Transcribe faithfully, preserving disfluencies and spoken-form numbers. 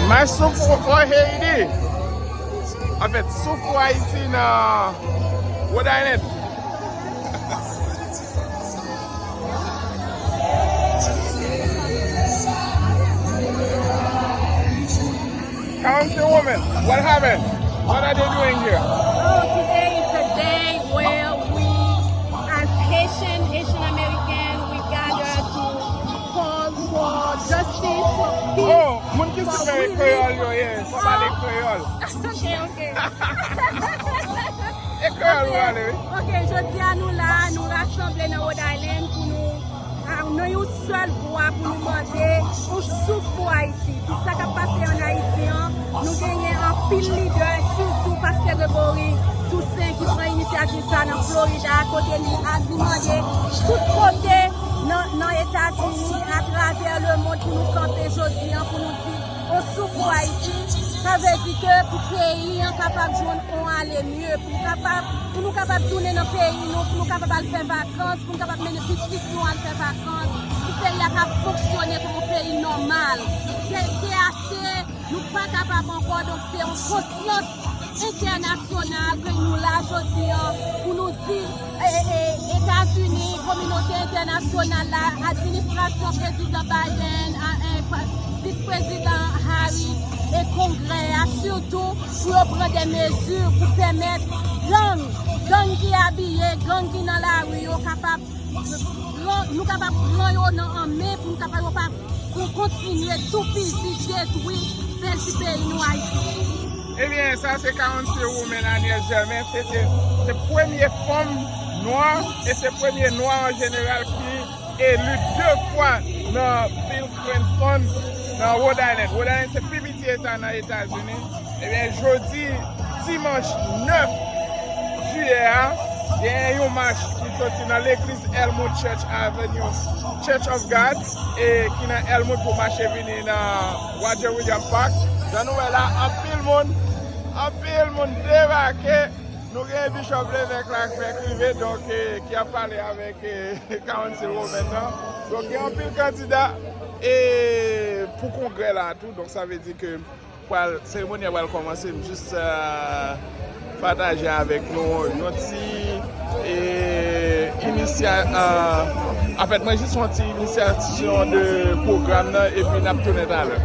Mach Souffle for Haiti. An fèt, Souffle for Haiti nan Rhode Island. Councilwoman, what happened? What are they doing here? Oh, today is a day where we, as Haitian, Haitian American, we gather to call for justice, for peace. Oh, moun ki sipè kreyòl yo ye, fò pale kreyòl. Okay, okay. E kreyòl ou pale, wi. Ok, jodi a nou la, nou rasanble nan Rhode Island pou nou a, nan yon sèl vwa pou nou mande yon souf pou Ayiti. Pou sa k ap pase ann Ayiti an, nou genyen anpil lidè, sitou Pastè Gregory Toussaint ki pran inisyativ sa nan Florida, kote li a, li mande tout kote nan, nan Etazini, atravè lemonn, pou nou kanpe jodi an, pou nou di yon souf pou Ayiti. Sa vle di ke pou peyi an kapab jwenn yon ale mye, pou kapab, pou nou kapab tounen nan peyi nou, pou nou kapab al fè vakans, pou nou kapab mennen pitit nou al fè vakans, pou peyi a ka fonksyone kòm yon peyi nòmal. Se, se ase, nou pa kapab ankò, donk se yon konsyans entènasyonal ke nou la jodi an pou nou di, e, e, e, Etazini, kominote entènasyonal la, administrasyon prezidan Biden, a, e, pa- vis prezidan Harris e Kongrè a, sitou pou yo pran de mezi pou pèmèt gang, gang ki abiye, gang ki nan lari yo kapab pran, nou kapab pran yo nan an men pou nou kapab yo pa pou kontinye toupizi, detwi bèl ti peyi nou Ayiti. Ebyen, sa se Councilwoman Aniel Germain. Se te, se premye fanm nwa e se premye nwa an jeneral ki eli de fwa nan vil Cranston, nan Rhode Island. Rhode Island se pi piti eta nan Etazini. Ebyen, jodi, dimanch nèf jiyè a, genyen yon mach ki soti nan legliz Elmwood Church Avenue, Church of God, e ki nan Elmwood pou mache vini nan Roger Williams Park. Jan nou wè la, anpil moun, anpil moun debake. Nou gen Bishop Levesque la k fèk rive, donk, e, ki ap pale avèk, e, Councilwoman nan. Donk, gen anpil kandida, e, pou kongrè la tou. Donk, sa vle di ke pral, seremoni a pral kòmanse. M jis, e, pataje avèk nou yon ti, e, inisya-, e, anfèt, mwen jis yon ti inisyasyon de pwogram nan, epi n ap tounen talè.